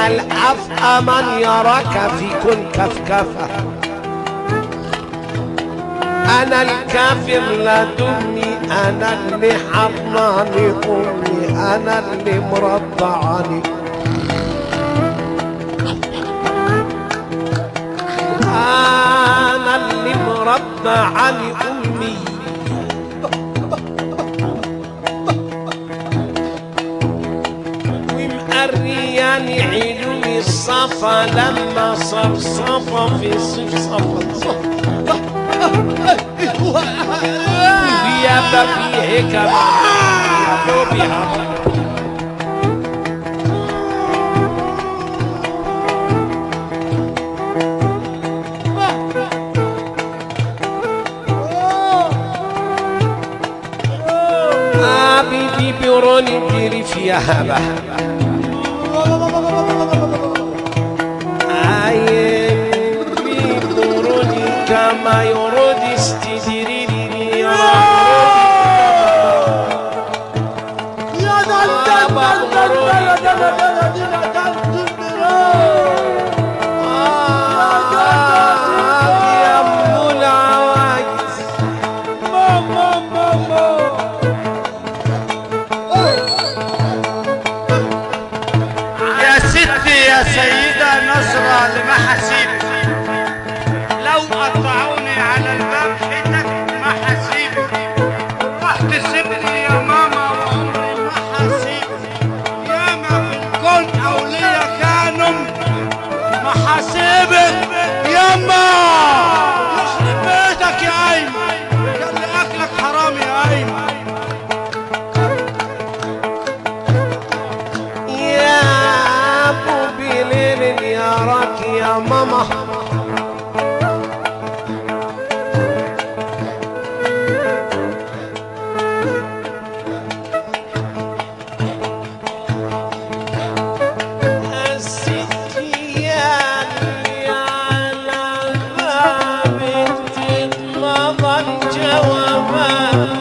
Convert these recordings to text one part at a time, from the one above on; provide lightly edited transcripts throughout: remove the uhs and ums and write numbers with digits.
الأفأ من يراك في كن كفكفة. أنا الكافر لدمي، أنا اللي حضناني أمي، أنا اللي مرضعني، أنا اللي مرضعني أمي. ومقرياني علومي الصفا لما صار صفا في صيف صفا. يا بابي هيك يا بابي. أبي بيروني ديري فيها هبة بيروني كما يرود استدري يا ستي يا سيدة نصرة لما حسيبك، لو قطعوني على الباب حتت ما حسيبك، رحت سيبني يا ماما وعمري ما حسيبك، يا ما في الكون أولياء كانوا ما حسيبك ياما. يخرب بيتك يا أيمن، قال لي أكلك حرام يا أيمن. يا ماما الستيان على بابك تتمضى الجوابات.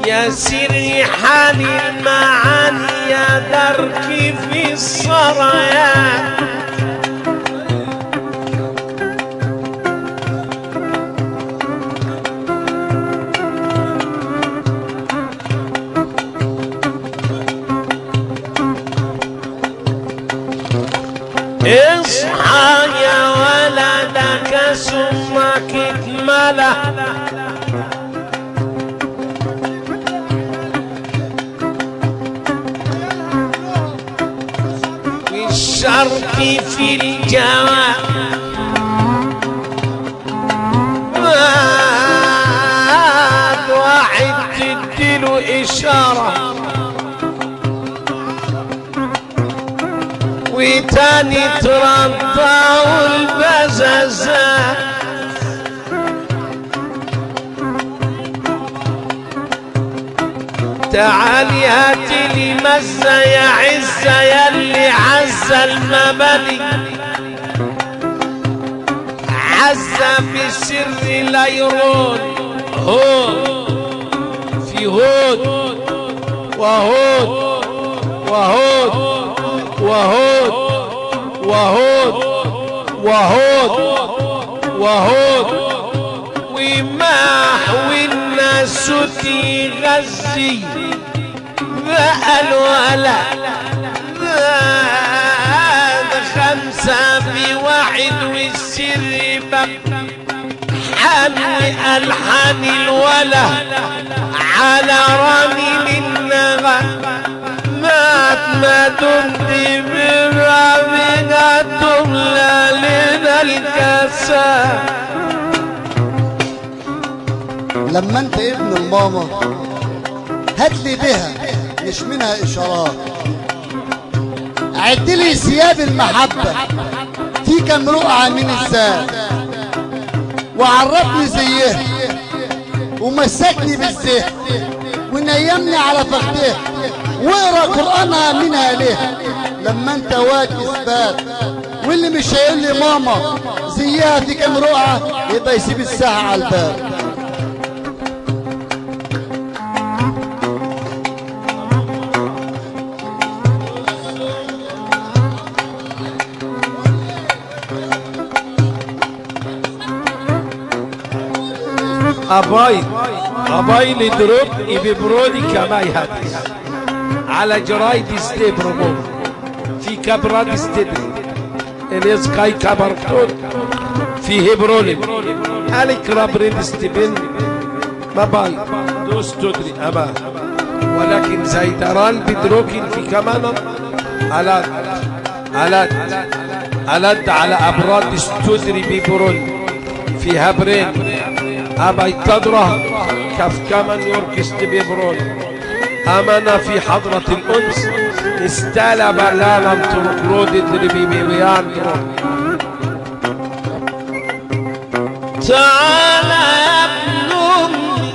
يا سري حالي المعاني يا دركي في السرايا، اصحى يا ولدك سمك اتملى. الشرق في الجواب واحد تديله إشارة وتاني ترضعوا البزازات. تعالي هاتلي مزة يا عزة يا اللي عزة المباني، عزة في سر لا يرون هود في هود وهود وهود وهود وهود وهود وهود ومحو الناس تغزي بقى الولا 5 في 1 والسر بقى حمل ألحان الولا على رامي النغم مات ما دمت برامنا تملى لنا الكاسات. لما انت ابن الماما هاتلي بها مش منها اشارات، عدلي ثياب المحبة في كام رقعة من الزاد، وعرفني زيه ومسكني بالزه ونيمني على فخده، واقرا قرآنها منها ليه لما انت واد اثبات. واللي مش هيقول لي ماما زيها في كام رقعة يبقى يسيب الساحة على الباب. أباي أباي لدروب ببرودي كما يهدي على جرايد ستيبرمو في كبرات ستدري اليسكاي كبرتون في هبرولي أليك رابريد ستيبن مباي دوس تدري أبا، ولكن زيدران بدروكين في كمان على على على على أبراد ستدري ببرول في هبرين أبا تدره كف كمن يوركست ببرول. أمنا في حضرة الأنس استلب لا لم تركرود دربي بيان. تعال يا ابن أمي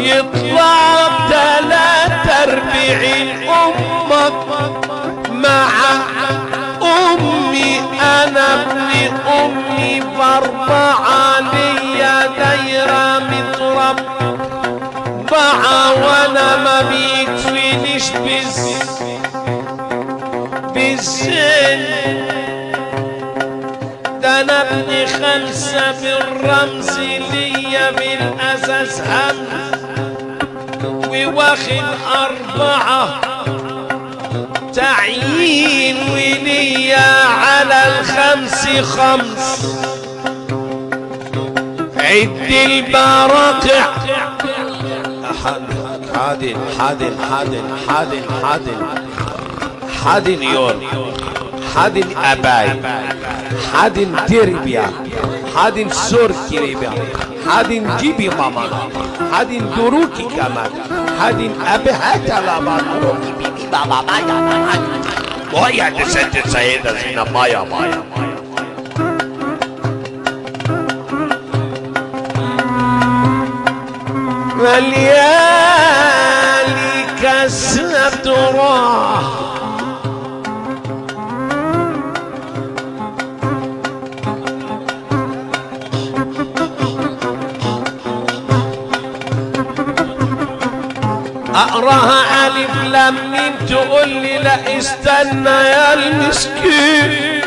يطلع 43 أمك مع أمي، أنا ابن أمي بأربعة ليا دايرة متربعة، وأنا ما بيكفينيش بالسن، ده أنا ابن 5 بالرمز ليا بالأساس همز، وواخد 4 تعيين وليا على 5 5. عد البراقع حادن حادن حادن حادن حادن حادن يون حادن أباي حادن تربيا حادن سور كريبيا حادن جيبي ماما حادن دروكي كمان حادن أبي هاتا لما دروكي بيبي بابا مايا مايا تسد سيدة زينة مايا مايا مايا. مليالي كسب راح اقراها الف لام ميم تقول لي لا استنى يا المسكين.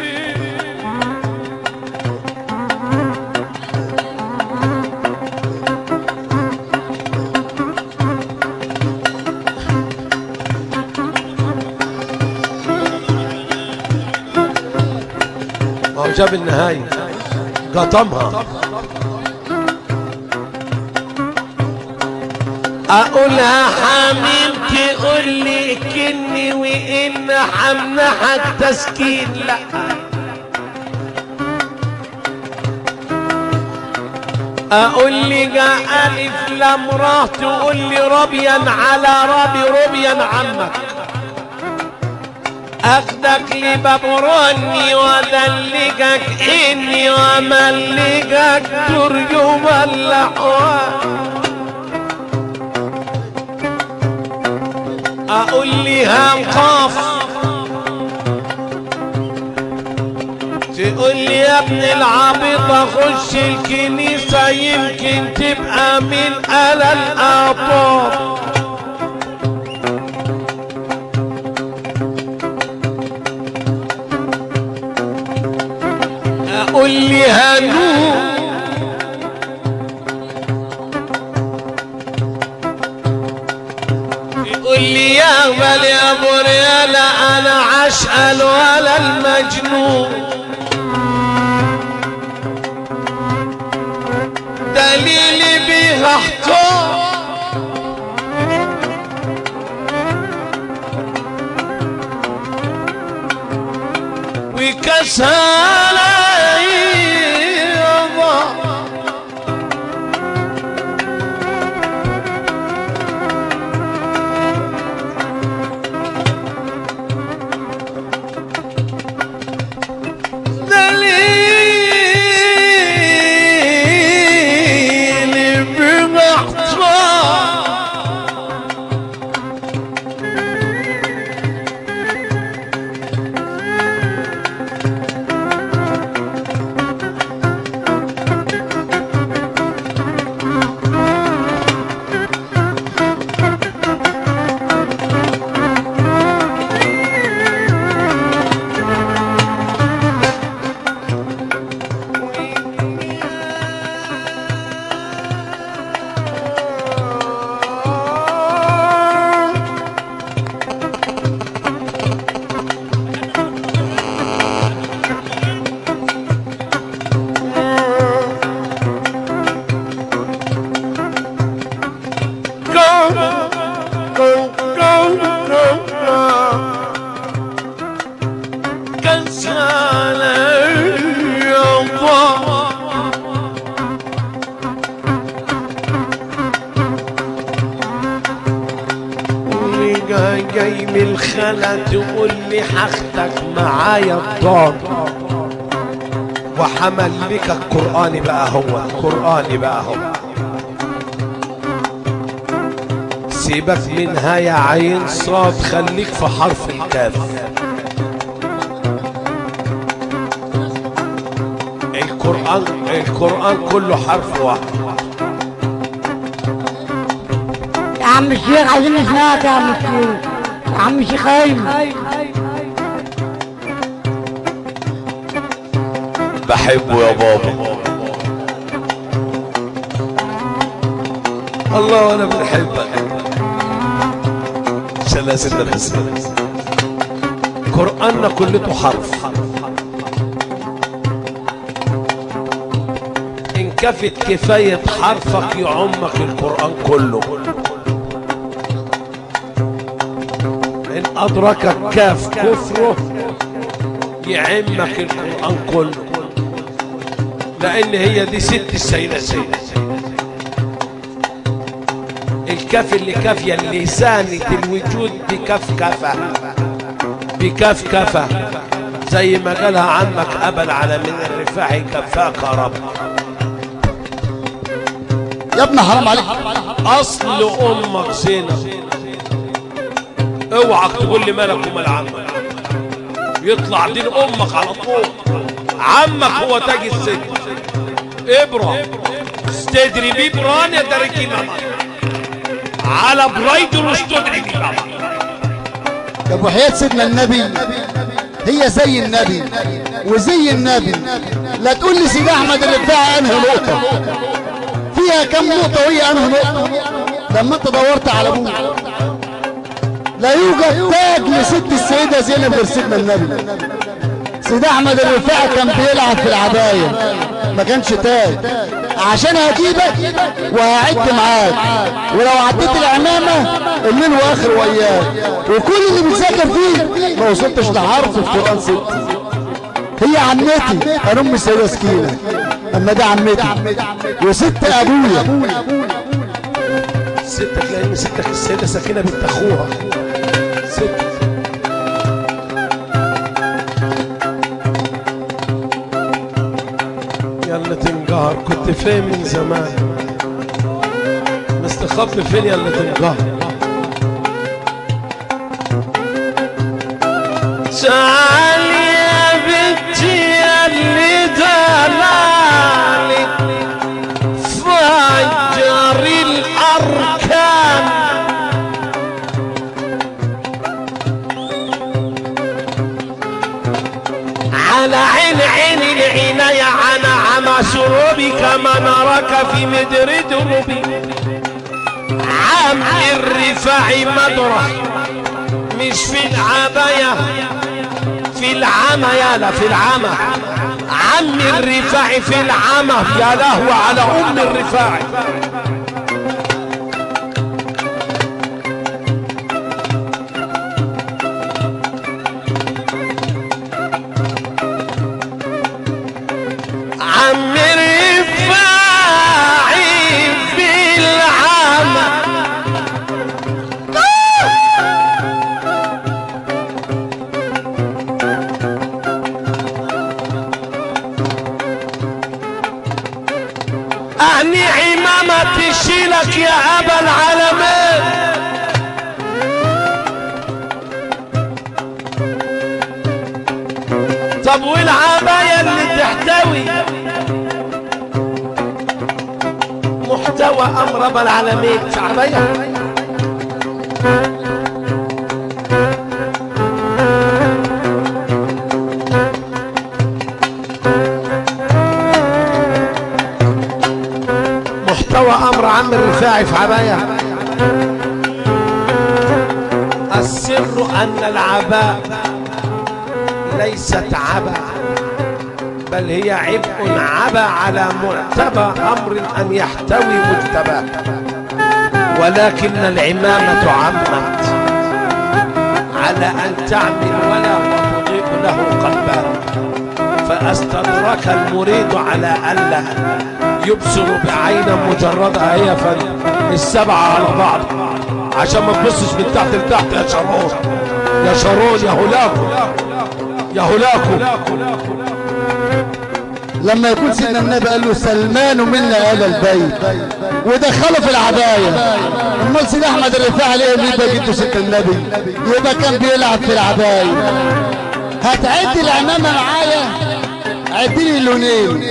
جاب النهاية قطمها. اقولها حميم تقول لي كني وان حمنحك تسكين، لا اقول لي جاء الف لام را تقول لي ربيا على ربي ربيا عمك، اخدك لبابروني وادلقك اني واملقك ترجم الاحوال. اقول لها قاف تقول لي يا ابن العبيطة خش الكنيسة يمكن تبقى من آل الآبار. قل لي هنو يقول لي يا هبل يا ابو ريالة انا عشقل ولا المجنون، دليلي بيها احتار. وكسالة علي ضاع. جاي من الخلا تقول لي حاختك معايا الدار، وحمل لك القرآن بقى هو القرآن بقى هو. سيبك منها يا عين صاد، خليك في حرف الكاف. القرآن القرآن كله حرف واحد. يا عم الشيخ عايزين نسمعك يا عم الشيخ، يا عم الشيخ ايمن. بحبه يا بابا. الله وانا بنحبك. عشان سيدنا الحسين. قرآننا كلته حرف. إن كفت كفاية حرفك يعمك القرآن كله. إن أدركك كاف كفره يعمك القرآن كله، لأن هي دي ست السيدة سيدة. الكاف اللي كافية اللي سانت الوجود بكفكفة بكفكفة، زي ما قالها عمك أبا العالمين الرفاعي كفاك رب. يا ابن حرام عليك. أصل أمك زينب، اوعك تقول لي مالك ومال عمك، يطلع دين امك على طول. عمك هو تاج الست. ابره استدري بي بران يا دركي ماما على برايدر استدري بي ماما. يا ابو حياة سيدنا النبي، هي زي النبي وزي النبي. لا تقول لي سيدي احمد الرفاعي انهي نقطه فيها كم نقطه وهي انهي نقطه. لما انت دورت على ابوك لا يوجد تاج لست السيدة زينب غير سيدنا النبي. سيد احمد الرفاعي كان بيلعب في العباية، ما كانش تاج. عشان هجيبك وهعد معاك، ولو عديت العمامة الليل واخر وياك، وكل اللي بتذاكر فيه ما وصلتش لحرف في قرآن ستي. هي عمتي، انا امي السيدة سكينة، اما ده عمتي وست ابويا. ستك لان ستك السيدة سكينة بنت اخوها. ست يلا تنقهر، كنت فين من زمان؟ مستخبي فين يلا تنقهر؟ تعالي يا بنتي اللي دلالك فجر الأركان، على عين عين العناية عن عمى سروبي كما نراك في مدر دروبي. عم الرفاع مدرة مش في العباية، في العمى يا لا في العمى. عم الرفاع في العمى يا لهو على أم الرفاع. عم الرفاع في العمى أهني عمامة تشيلك يا أبا العالمين. طب والعباية اللي تحتوي محتوى أمر أبا العالمين في عباية؟ محتوى أمر عم الرفاعي في عباية. السر أن العباء ليست عبا، بل هي عبء عبا على معتبى أمر أن يحتوي مجتباه، ولكن العمامة عمت على أن تعمل ولا وتضيء. له قلبا. فاستدرك المريد على ألا يبصر بعين مجردة. هي السبعة على بعض عشان ما تبصش من تحت لتحت يا شارون، يا شارون، يا هولاكو، يا هولاكو. لما يكون سيدنا النبي قال له سلمان منا آل البيت ودخله في العباية، امال سيدنا احمد الرفاعي ليه يبقى جده سيدنا النبي؟ يبقى كان بيلعب في العباية. هتعد العمامة معايا؟ عد لي اللونين.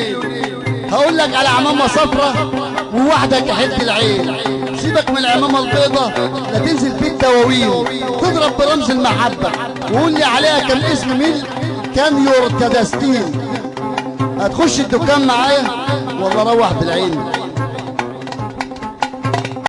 هقول لك على عمامة صفرة وواحدة كحلة العين. سيبك من العمامة البيضة لا تنزل في الدواوين، تضرب برمز المحبة وقول لي عليها كم اسم ميل كم يرتدستين. هتخش الدكان معايا ولا روح بالعين؟